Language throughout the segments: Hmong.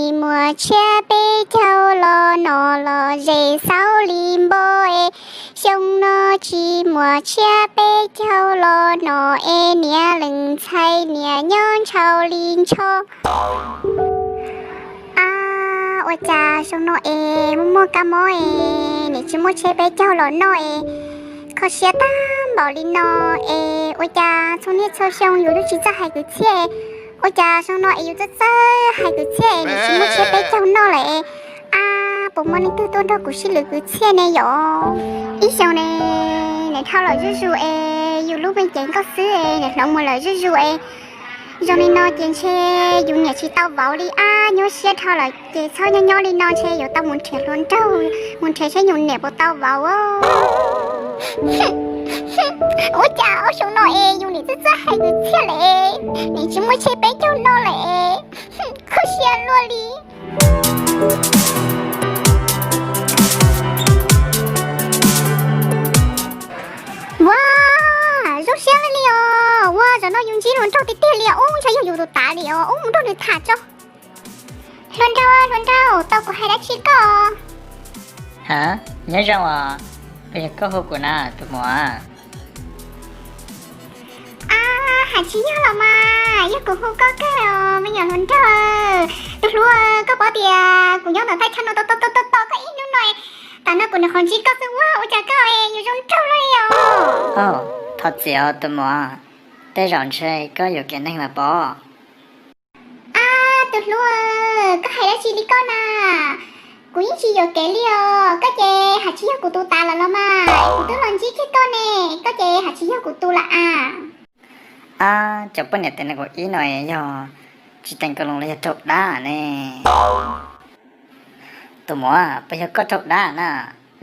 Tsis muaj tshiab peb caug los no los ze xauv li npo es, xyoo no tsis muaj tshiab peb caug los no es, niam leej ntxhais niam nyob ntshaus li ntsho. Ab, ua cas xyoo no es muaj muaj kab mob es niam tsis muaj tshiab peb caug los noj es, kho siab tag npaum li no es, ua cas txhua niaj txhua xyoo yus twb tsis txawj hais kwv txhiaj, ua cas xyoo no es yus txawj txawj hais kwv txhiaj es niam tsis muaj tshiab peb caug noj lawm es. Ab, puas muaj leej twg tuaj nrog kuv sib lwv kwv txhiaj ne yom? Ib xyoos ne, niam dhau lawm zuj zus es yus lub me cev nkauj xwb es niam hloov mus lawm zuj zus es. Zoo li no ces ntshe yus niam tsis tau vauv li ab, nyuaj siab dhau lawm ces txhob nyob nyob li no, ntshe yuav tau mus nrhiav hluas nraug, mus nrhiav saib yus niam puas tau vauv. Ua cas ob xyoo no es yus niam txawj txawj hais kwv txhiaj lawm, niam tsis muaj tshiab peb caug noj lawm, kho siab luaj li. Ua, zoo siab li os. Ua, zaum no yus ntsib hluas nraug tiag tiag li os. Ub, ntshe yog yus tus tav li os. Ub, mus nrog nws tham tso. Hluas nraug, hluas nraug, tau kuv hais dab tsi koj? Ha, nyob zoo os. Puas yog koj hu kuv na tus muam? A, hais tsis yog los mas, yog kuv hu koj kawg os me nyuam hluas nraug. Tus hluas, koj paub tias kuv nyob ntawm thaj chaw no tos tos tos tos koj ib hnub no, tam no kuv nyuam qhuav ntsib koj xwb, ua cas koj yuav zoo nraug luaj li os. Thov txim os tus muam, tej zaum ntshe koj yuam kev neeg mas pob. A, tus hluas, koj hais dab tsi li koj na? Kuv yeej tsis yuam kev li os, koj ces hais tsis yog kuv tus tav lawm los mas, kuv twb los ntsib kiag koj ne, koj ces hais tsis yog kuv tus lawm as. A, cov poj niam tiam nees nkaum ib no yog tsis teem kaus loos los yog raug dab ne? Tus muam, puas yog koj raug dab na?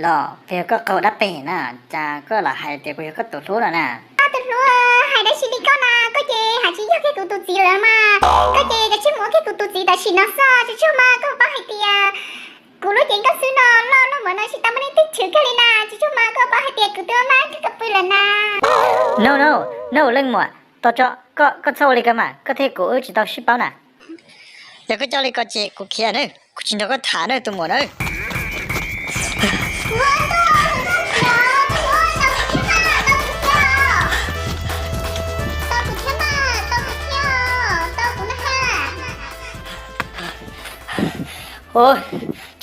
Los puas yog koj qaug dab peg na, cas koj lam hais tias kuv yog koj tus hlub no na? Tus hluas, hais dab tsi li koj na? Koj ces hais tsis yog kiag kuv tus txiv lawm mas, koj ces kav tsij mus ua kiag kuv tus txiv tam sim no xwb. Tsis tsuag mas koj paub hais tias kuv lub cev nkauj xwb no loj luaj npaum no tsis tau muaj leej twg chwv kiag li na. Tsis tsuag mas koj paub hais tias kuv twb mab koj pw lawm na. No no, leej muam, tos tso, koj txhob ua li ko mas, koj thiab kuv wb tsis tau sib paub na. Yog koj coj li ko ces kuv khiav nawb, kuv tsis nrog koj tham nawb tus muam nawb.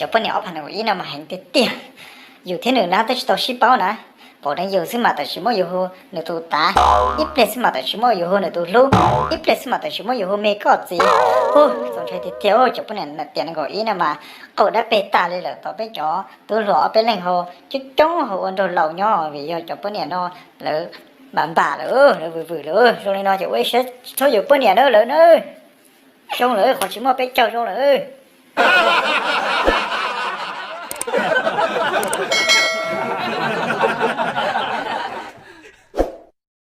Cov poj niam ob phav nees nkaum ib no mas heev tiag tiag. Yus thiab nws na twb tsis tau sib paub na, pom deev yus xwb mas tam sim muab yus hu nws tus tav, ib pliag xwb mas tam sim muab yus hu nws tus hlub, ib pliag xwb mas tam sim muab yus hu me koj txiv. Hu, txaus ntshai tiag tiag, cov poj niam tiam nees nkaum ib no mas qaug dab peg tag li lawm. Tom peb cov tub hluas ob peb leeg ho coob coob ho ua nraug laus nyob vim yog cov poj niam no lawv npam npam lawm, lawv vwm vwm lawm. Zoo li no ces ua ib siab txhob yuav poj niam na lawm na. Zoo lawm, qhov tsis muaj peb caug zoo lawm.